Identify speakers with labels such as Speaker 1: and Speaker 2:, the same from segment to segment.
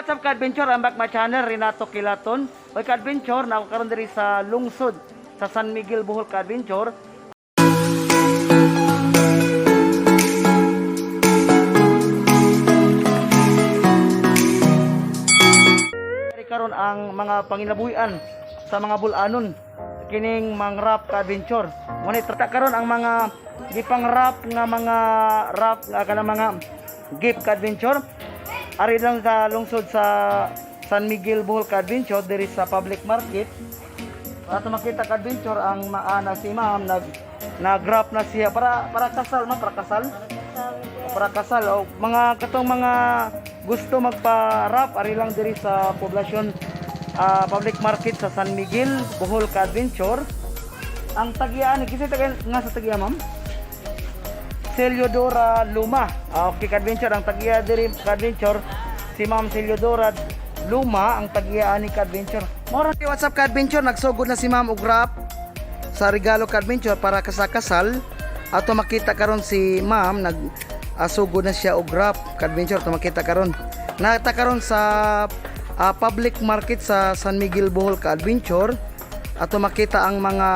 Speaker 1: What's up, ka-adventure? I'm back my channel, Renato Kilaton. Oy, ka-adventure, na ako karon diri sa lungsod sa San Miguel, Bohol, ka-adventure. Diri karon ang mga panginabuhian sa mga bulanon kining mangrap, ka-adventure. Ngunit trata karon ang mga gipang-wrap nga mga wrap nga kanang mga gift, ka-adventure. Ari lang sa lungsod sa San Miguel, Bohol, ka-adventure, diri sa public market. Para makita, ka-adventure, ang maana si ma'am nag-wrap na siya para kasal, ma'am, para kasal. Para kasal o mga katong mga gusto magpa-wrap, ari lang diri sa poblasyon, public market sa San Miguel, Bohol, ka-adventure. Ang tagian, kasi tagian nga sa tagiya, ma'am? Celiodora Luma. Okay, ka-adventure, ang tagiya diri, ka-adventure, si Ma'am Celiodora Luma ang tagiya ani, ka-adventure. Moro, what's up, ka-adventure? Nagsugod na si Ma'am og wrap sa regalo, ka-adventure, para kasakasal. Ato makita karon si Ma'am nag asugod na siya og wrap, ka-adventure, ato makita karon. Nata karon sa public market sa San Miguel, Bohol, ka-adventure. Ato makita ang mga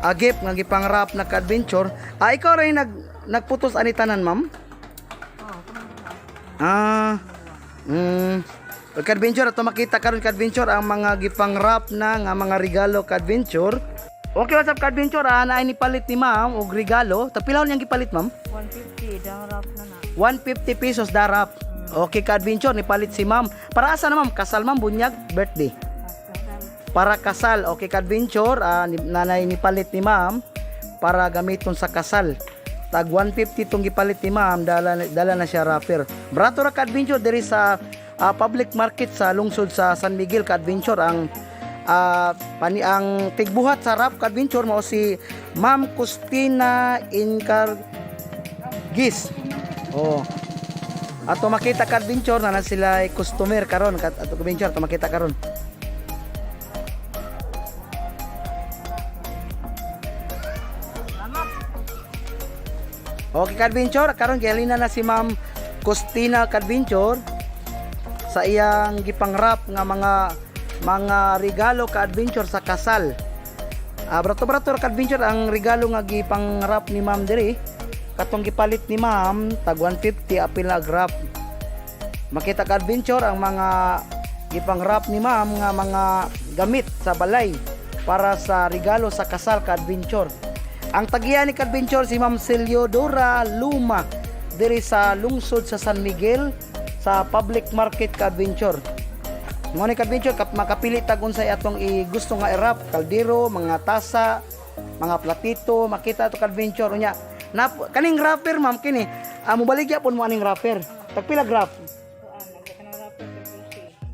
Speaker 1: agip nga gipang-wrap na, ka-adventure. Ikaw rin nagputos ani tanan, ma'am? Ka-adventure, ato makita karon, ka-adventure, ang mga gipang-wrap na nga mga regalo, ka-adventure. Okay, what's up, ka-adventure? Naay nipalit ni ma'am og regalo. Tagpila niyang gipalit, ma'am?
Speaker 2: 150, dang wrap na na.
Speaker 1: 150 pesos darap. Okay, ka-adventure, nipalit si ma'am. Para asa na, ma'am? Kasal, ma'am, bunyag, birthday? Para kasal. Okay, ka-adventure, nanay nipalit ni ma'am para gamiton sa kasal. Tag 150 tong gipalit ni ma'am, dala na siya wrapper. Brato ra, ka-adventure, diri sa public market sa lungsod sa San Miguel, ka-adventure, ang pani ang tigbuhat sa wrap, ka-adventure, mao si Ma'am Cristina Incargis. Oh. Ato makita, ka-adventure, na na sila ay customer karon ato, ka-adventure, ato makita karon. Okay, ka-adventure, karon gihalina na si Ma'am Cristina, ka-adventure, sa iyang gipang-wrap nga mga regalo, ka-adventure, sa kasal. Brato-brato ra, ka-adventure, ang regalo nga gipang-wrap ni Ma'am diri. Katong gipalit ni Ma'am tag 150 apil na wrap. Makita, ka-adventure, ang mga gipang-wrap ni Ma'am nga mga gamit sa balay para sa regalo sa kasal, ka-adventure. Ang tagiya ni, ka-adventure, si Ma'am Celiodora Luma diri sa lungsod sa San Miguel sa public market, ka-adventure. Mo ni, ka-adventure, kap makapili tag unsay atong i gusto nga i-wrap, kaldero, mga tasa, mga platito, makita ato, ka-adventure, unya. Na kaning wrapper, ma'am, kini, mobaligya pud mo aning wrapper. Tagpila wrap?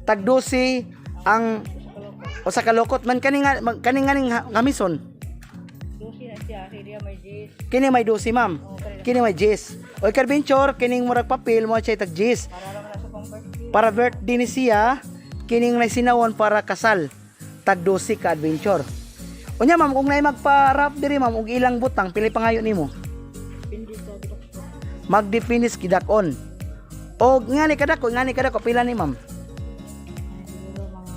Speaker 1: Tag 12 ang usa ka lokot man kani nga kani nga ning gamison.
Speaker 2: 12 na siya, kasi diya may 10.
Speaker 1: Kini may 12, ma'am. Kini may 10. Oy, ka-adventure, kining murag papel mo siya tag 10.
Speaker 2: Para lang na sa pang birthday.
Speaker 1: Para birthday ni siya, kining na sinawon para kasal. Tag 12, ka-adventure. Unya, ma'am, kung naay magpa-wrap diri, ma'am, og ilang butang, pili pangayo nimo?
Speaker 2: Pindi sa dito.
Speaker 1: Magdipinis gidakon. Og ngani kadako, pila ni ma'am?
Speaker 2: Siguro mga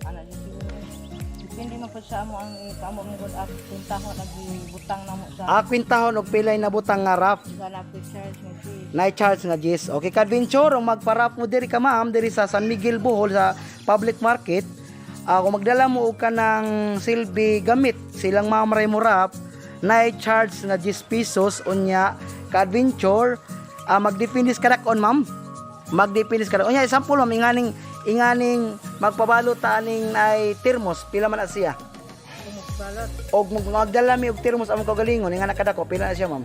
Speaker 2: ano di siguro. Depende man pud sa amo ang kamo mo good up kwintahon nagibutang na mo sa
Speaker 1: Kwintahon og pilay na butang nga wrap.
Speaker 2: Sa na charge nga 10.
Speaker 1: Na charge nga 10. Okay, ka-adventure, kung magpa-wrap mo diri ka, ma'am, diri sa San Miguel, Bohol, sa public market, kung magdala mo og kanang silbi gamit, silang ma'am ray mo wrap, na charge nga 10 pesos. Unya, ka-adventure, magdipindis ka on, ma'am. Magdipindis ka. Unya, example, ma'am, inganing magpabalo ta aning ay termos, pila man na siya?
Speaker 2: Balot.
Speaker 1: Og magdala mi og termos among kaugalingon, ingana kadako, pila na siya, ma'am?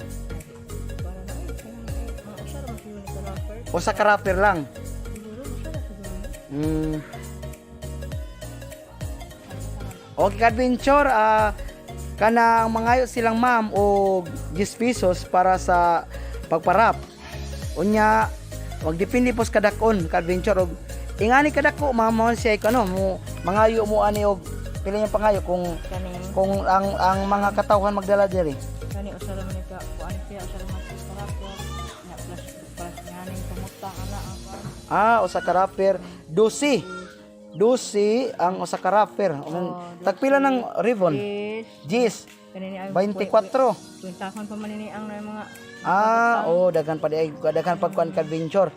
Speaker 2: Para na eh kanang mga usa ra man siguro ni ka wrapper.
Speaker 1: O sa ka-wrapper lang.
Speaker 2: Siguro usa ra siguro.
Speaker 1: Okay, ka-adventure, kanang mangayo silang ma'am og 10 pesos para sa pagparap. Unya, magdepende pos kadakon, ka-adventure, og ingani kadako, ma'am, mo siya ano, mo mangayo mo ani og pila yung pangayo kung
Speaker 2: Kaning
Speaker 1: kung ang mga katawhan magdala diri?
Speaker 2: Kani usa ra man ni ka kuan siya, usa ra man ka wrapper. Nya plus plus nganing tumutang ana. na ang kuan.
Speaker 1: Ah, usa ka wrapper, 12. 12 ang usa ka wrapper.
Speaker 2: Oh,
Speaker 1: Tagpila ng ribbon?
Speaker 2: Is
Speaker 1: Gis,
Speaker 2: kanini ay
Speaker 1: 24.
Speaker 2: Kwintahon pa man ini ang mga
Speaker 1: Ah, oh, daghan pa di ay daghan pag kuan ka-adventure.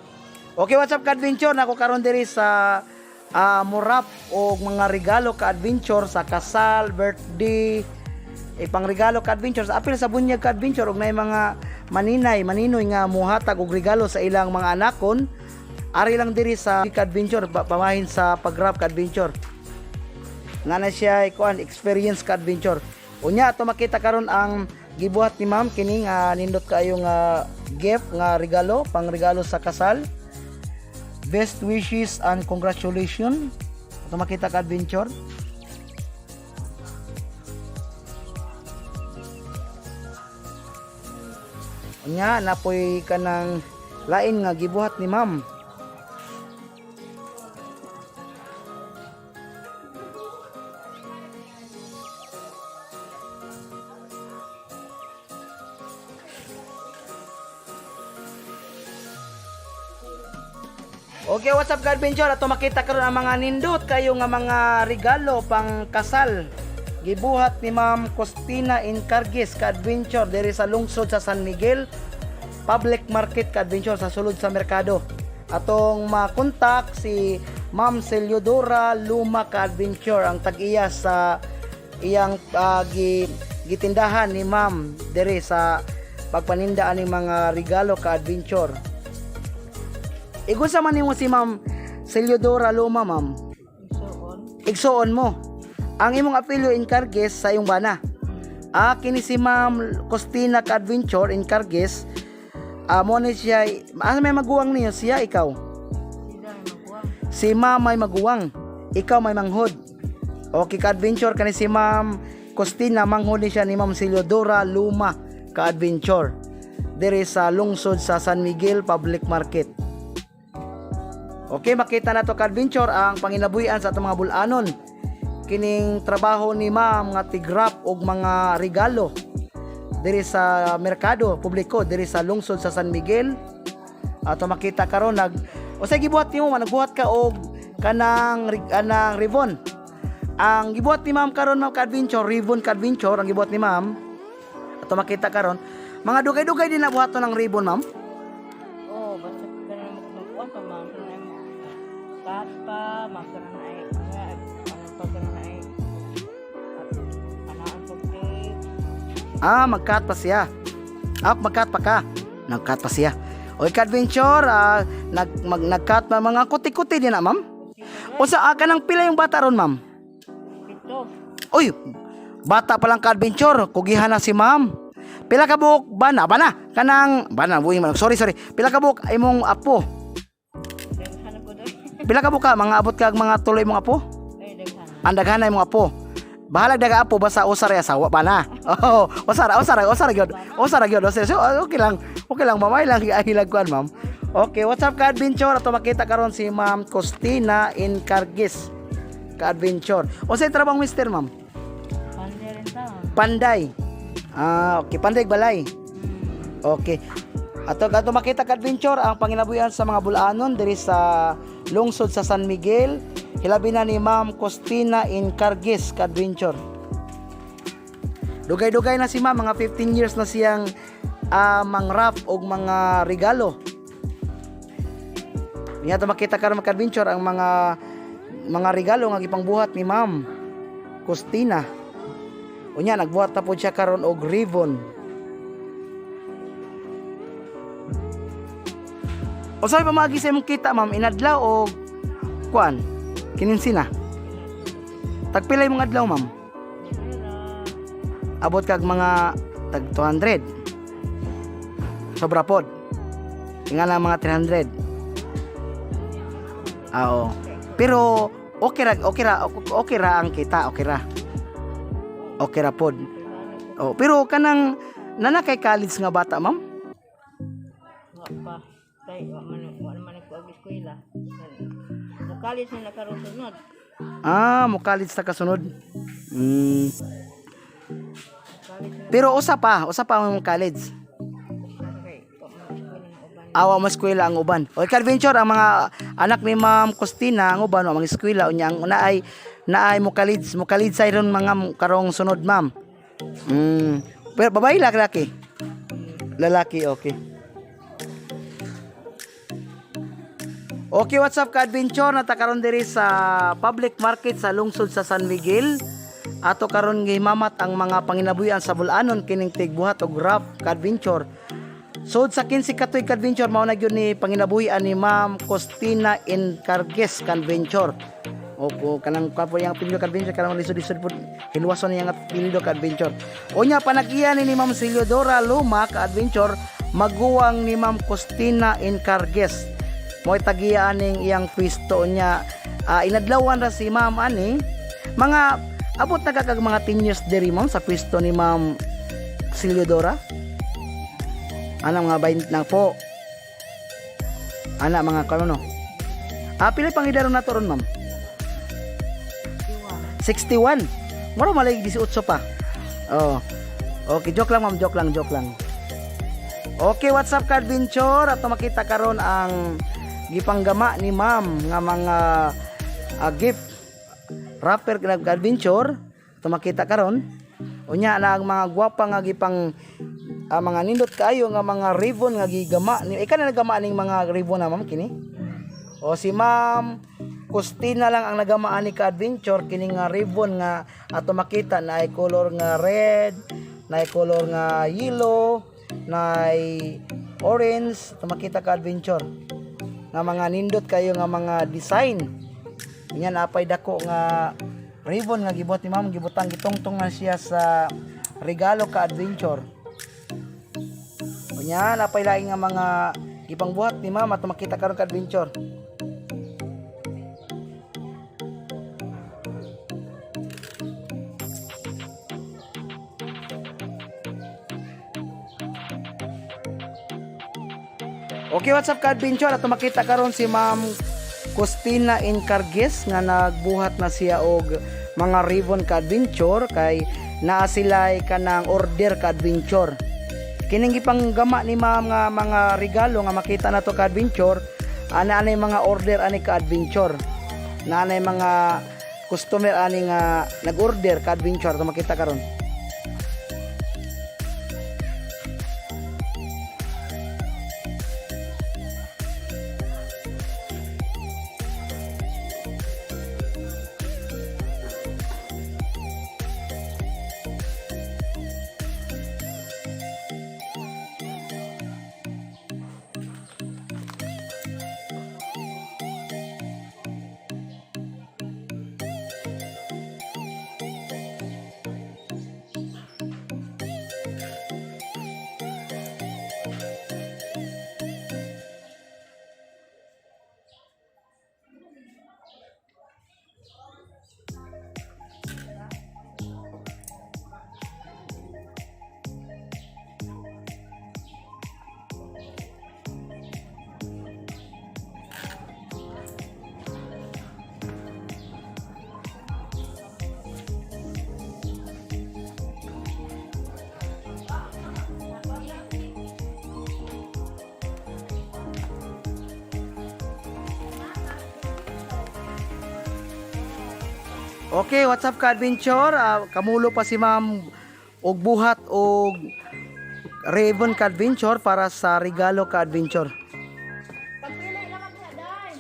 Speaker 1: Okay, what's up ka-adventure? Nako karon diri sa murap og mga regalo ka-adventure sa kasal, birthday, ipangregalo ka-adventure sa apil sa bunyag ka-adventure og nay mga maninay, maninoy nga muhatag og regalo sa ilang mga anakon. Ari lang diri sa ka-adventure pamahin sa pag-wrap ka-adventure. Nga na siya kuan experience ka adventure. Unya ato makita karon ang gibuhat ni ma'am kini nga nindot kaayo nga gift nga regalo, pangregalo sa kasal. Best wishes and congratulations. Ato makita ka adventure. Unya napoy kanang lain nga gibuhat ni ma'am. Okay, what's up ka-adventure? Ato makita karon ang mga nindot kayo nga mga regalo pang kasal. Gibuhat ni Ma'am Costina Encargues ka-adventure diri sa lungsod sa San Miguel Public Market ka-adventure sa sulod sa merkado. Atong makontak si Ma'am Celiodora Luma ka-adventure ang tag-iya sa iyang gitindahan ni Ma'am diri sa pagpaninda ani mga regalo ka-adventure. Igusa man nimo si Ma'am Celiodora Luma, ma'am.
Speaker 2: Isuon.
Speaker 1: Igsuon mo. Ang imong apelyo Encargues sa iyong bana. Ah, kini si Ma'am Costina Ka-Adventure Encargues. Ah, mo ni siya, ah, may maguwang niyo siya, ikaw.
Speaker 2: Sila ay magkuha.
Speaker 1: Si Ma'am may maguwang, ikaw may manghod. Okay, ka-adventure kani si Ma'am Costina, manghod ni siya ni Ma'am Celiodora Luma ka-adventure. Diri sa lungsod sa San Miguel Public Market. Okay, makita na to ka-adventure ang panginabuhian sa atong mga bulanon. Kining trabaho ni Ma'am nga tigrap og mga regalo diri sa merkado publiko diri sa lungsod sa San Miguel. Ato makita karon nag unsay gibuhat nimo man nagbuhat ka og kanang ribbon. Ang gibuhat ni Ma'am karon ma'am ka-adventure, ribbon ka-adventure ang gibuhat ni Ma'am. Ato makita karon mga dugay-dugay din nabuhat to ng ribbon, ma'am.
Speaker 2: Oh, basta kanang magkuha pa man kanang kat pa, magkaroon ay nga ano pa kanang ay anaan pag cake.
Speaker 1: Ah, mag-cut pa siya. Ah, mag-cut pa ka. Nag-cut pa siya. Oy, ka-adventure, nag-cut pa mga kuti-kuti din na, ma'am. Usa kanang pila yung bata ron, ma'am?
Speaker 2: 7.
Speaker 1: Uy, bata pa lang ka-adventure, kugihan na si ma'am. Pila ka buok bana, bana, kanang bana, buhi man. Sorry, sorry. Pila ka buok imong apo?
Speaker 2: Daghan ko doy.
Speaker 1: Pila ka buok ka mga abot kag mga tuloy imong apo?
Speaker 2: Ay daghan.
Speaker 1: Ang daghan na imong apo. Bahalag daga apo basta usar ya asawa bana. Oh, usara usara usara gyud. Usara gyud. Usara. So, okay lang. Okay lang mamay lang ilag kuan ma'am. Okay, what's up ka-adventure? Ato makita karon si Ma'am Costina Encargues. Ka-adventure. Unsay trabaho mister ma'am?
Speaker 2: Panday rin ta.
Speaker 1: Panday. Ah, okay. Panday balay. Okay. Ato ato makita ka adventure ang panginabuhian sa mga bulanon diri sa lungsod sa San Miguel. Hilabi na ni Ma'am Costina Encargues ka adventure. Dugay-dugay na si Ma'am, mga 15 years na siyang mangrap og mga regalo. Niya to makita karon mga adventure ang mga regalo nga gipangbuhat ni Ma'am Costina. Unya nagbuhat na po siya karon og ribbon. Usay pamaagi sa imong kita ma'am inadlaw o kuan kininsina. Tagpila imong adlaw ma'am? Abot kag mga tag 200. Sobra pod. Nga lang mga 300. Ah, oo. Pero okay ra okay ra okay ra ang kita, okay ra. Okay ra pod. Oh, pero kanang nana kay college nga bata, ma'am?
Speaker 2: Wa pa. Kay wa man ko ag eskwela. Mukalis na nakaroon sunod.
Speaker 1: Ah, mo college ta kasunod.
Speaker 2: Kalis na
Speaker 1: Pero usa pa ang college.
Speaker 2: kay wa man eskwela ng uban.
Speaker 1: Awa mo eskwela ang uban. O ka-adventure, ang mga anak ni Ma'am Costina ang uban wa mga eskwela, unya ang naay mo college sa ron mga karong sunod, ma'am. Pero babae, lalaki? Lalaki, okay. Okay, what's up ka-adventure? Nata karon diri sa public market sa lungsod sa San Miguel. Ato karon gimamat ang mga panginabuhian sa Bulanon kining tigbuhat og rap ka-adventure. Sud sa 15 ka tuig ka-adventure, mao na gyud ni panginabuhian ni Ma'am Costina Encargues ka-adventure. Opo, kanang kapo yang apelyido ka-adventure, kanang lisod-lisod pud hilwason niya nga apelyido ka-adventure. Unya panag-iya ni Ma'am Siliodora Luma ka-adventure, maguwang ni Ma'am Costina Encargues. Mo'y tagiya aning iyang pwesto niya. Inadlawan ra si ma'am ani. Mga abot na kag mga 10 years diri, ma'am, sa pwesto ni Ma'am Siliodora. Ana mga 20 na po. Ana mga kano. Pila pang edad na to ron, ma'am? 61. Mura malay 18 pa. Oh. Okay, joke lang, ma'am, joke lang, joke lang. Okay, what's up ka-adventure? At makita karon ang gipanggama ni ma'am nga mga gift wrapper ka-adventure. Ato makita karon. Unya na ang mga gwapa nga gipang mga nindot kaayo nga mga ribbon nga gigama. Ni ikaw na nagama ning mga ribbon na, ma'am, kini? O si Ma'am Kustina lang ang nagamaan ni ka-adventure kini nga ribbon nga ato makita na ay color nga red, na ay color nga yellow, na ay orange, ato makita ka-adventure. Nga mga nindot kayo nga mga design. Yan apay dako nga ribbon nga gibuhat ni Ma'am, gibutang gitungtong na siya sa regalo ka-adventure. Unya napay laing nga mga gipangbuhat ni Ma'am ato makita karon ka-adventure. Okay, what's up ka-adventure? Ato makita karon si Ma'am Costina Encargues nga nagbuhat na siya og mga ribbon ka-adventure kay naa sila'y kanang order ka-adventure. Kining gipanggama ni Ma'am nga mga regalo nga makita nato ka-adventure, ana anay mga order ani ka-adventure. Na anay mga customer ani nga nag-order ka-adventure ato makita karon. Okay, what's up ka-adventure? Kamulo pa si Ma'am og buhat og ribbon ka-adventure para sa regalo ka-adventure.
Speaker 2: Pagpili lang ako day.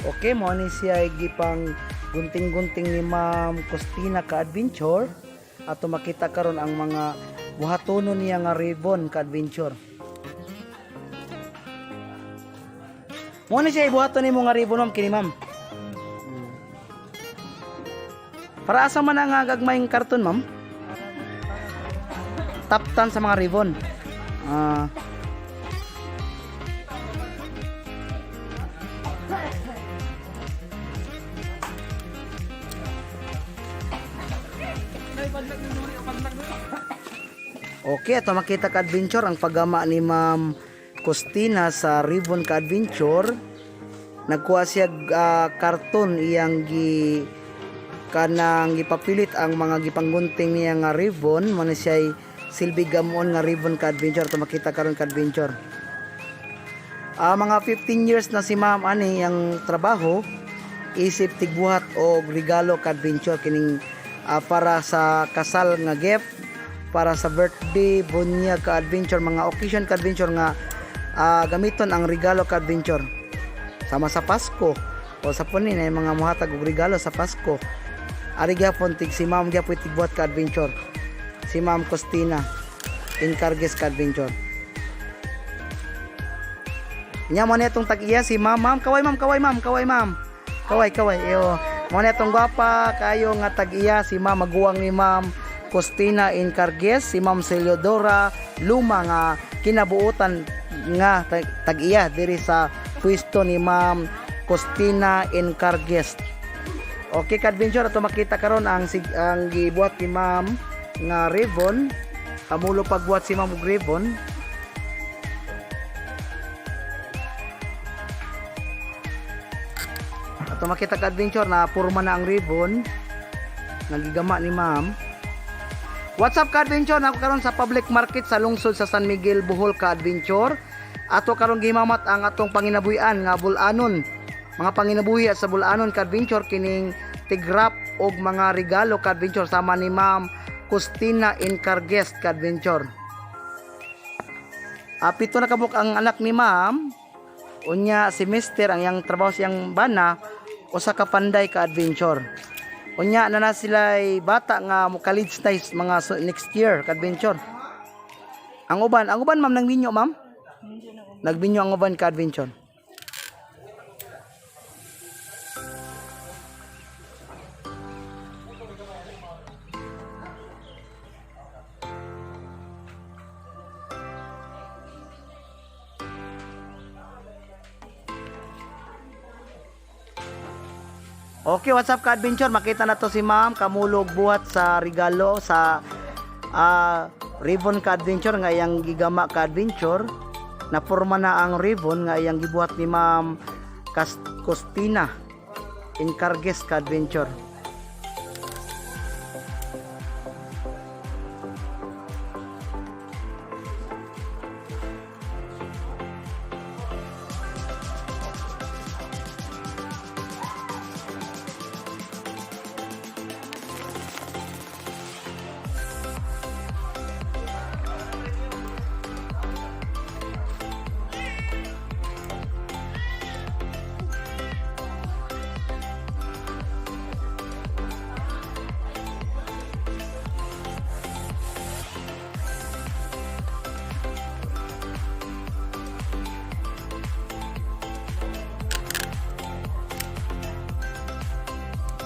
Speaker 1: Okay, mo ni siya ay gipang gunting-gunting ni Ma'am Costina ka-adventure. Ato makita karon ang mga buhatono niya nga ribbon ka-adventure. Mo na siya ibuhaton nimo nga ribbon, ma'am, kini, ma'am. Para asa man ang gagmayng karton, ma'am? Taptan sa mga ribbon. Ah. Okay, ito makita ka adventure ang paggama ni Ma'am Costina sa Ribbon ka adventure. Nagkuha siya karton iyang gi kanang gipapilit ang mga gipanggunting niya nga ribbon mo na siya'y silbi gamon nga ribbon ka adventure. Ito makita karon ka adventure. Mga 15 years na si Ma'am ani ang trabaho isip tigbuhat og regalo ka adventure kining para sa kasal nga gift, para sa birthday, bunyag ka adventure, mga occasion ka adventure nga gamiton ang regalo ka adventure. Sama sa Pasko o sa punin ay mga muhatag og regalo sa Pasko. Ari gyapon tig si Ma'am gyapon tigbuhat ka adventure. Si Ma'am Costina Encargues ka adventure. Nya mo na itong tag-iya si ma'am. Ma'am, kaway ma'am, kaway ma'am, kaway ma'am. Kaway, kaway. Iyo. Mo na itong gwapa kayo nga tag-iya si ma'am, maguwang ni Ma'am Costina Encargues, si Ma'am Celiodora Luma nga kinabuotan nga tag-iya diri sa pwesto ni Ma'am Costina Encargues. Okay, ka-adventure, ato makita karon ang ang gibuhat ni Ma'am nga ribbon. Kamulo pagbuhat si Ma'am og ribbon. Ato makita ka adventure na purma na ang ribbon. Nagigama ni Ma'am. What's up ka adventure? Nako karon sa public market sa lungsod sa San Miguel, Bohol ka adventure. Ato karon gimamat ang atong panginabuhian nga Bulanon. Mga panginabuhi sa Bulanon ka adventure kining tigrap og mga regalo ka adventure sama ni Ma'am Costina Encargues ka adventure. 7 na kabuk ang anak ni Ma'am. Unya si Mister ang iyang trabaho siyang bana usa ka panday ka adventure. Unya na na sila bata nga mo college na is mga next year ka adventure. Ang uban ma'am nang minyo, ma'am?
Speaker 2: Hindi na
Speaker 1: Nagbinyo ang uban ka adventure. Okay, what's up ka adventure? Makita na to si ma'am kamulog buhat sa regalo sa ribbon ka adventure nga iyang gigama ka adventure. Naporma na ang ribbon nga iyang gibuhat ni Ma'am Costina Encargues ka adventure.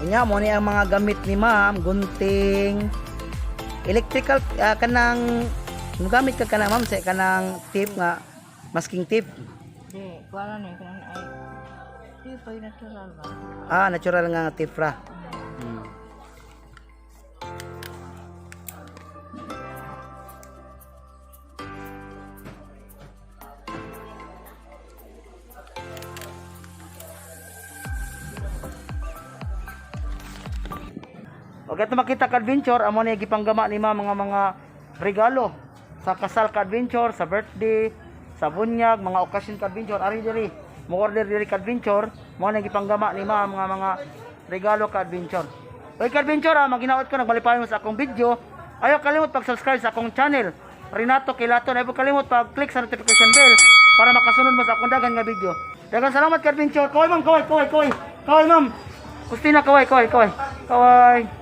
Speaker 1: Unya mo ni ang mga gamit ni ma'am, gunting, electrical kanang gamit ka kanang ma'am sa kanang tape nga masking tape.
Speaker 2: Di, kuha na kanang ay. Di pa yung natural ba?
Speaker 1: Natural nga tape ra. Okay, ito makita ka adventure, amo na gipanggama ni ma'am mga mga regalo sa kasal ka adventure, sa birthday, sa bunyag, mga okasyon ka adventure, ari diri. Mo order diri ka adventure, mo na gipanggama ni ma'am mga mga regalo ka adventure. Oy ka adventure, maginaot ko nagbalipayon mo sa akong video. Ayaw kalimot pag-subscribe sa akong channel. Renato Kilaton, ayaw kalimot pag-click sa notification bell para makasunod mo sa akong dagan nga video. Dagan salamat ka adventure. Kaway ma'am, kaway, kaway, kaway. Kaway ma'am. Kustina, kaway, kaway, kaway. Kaway.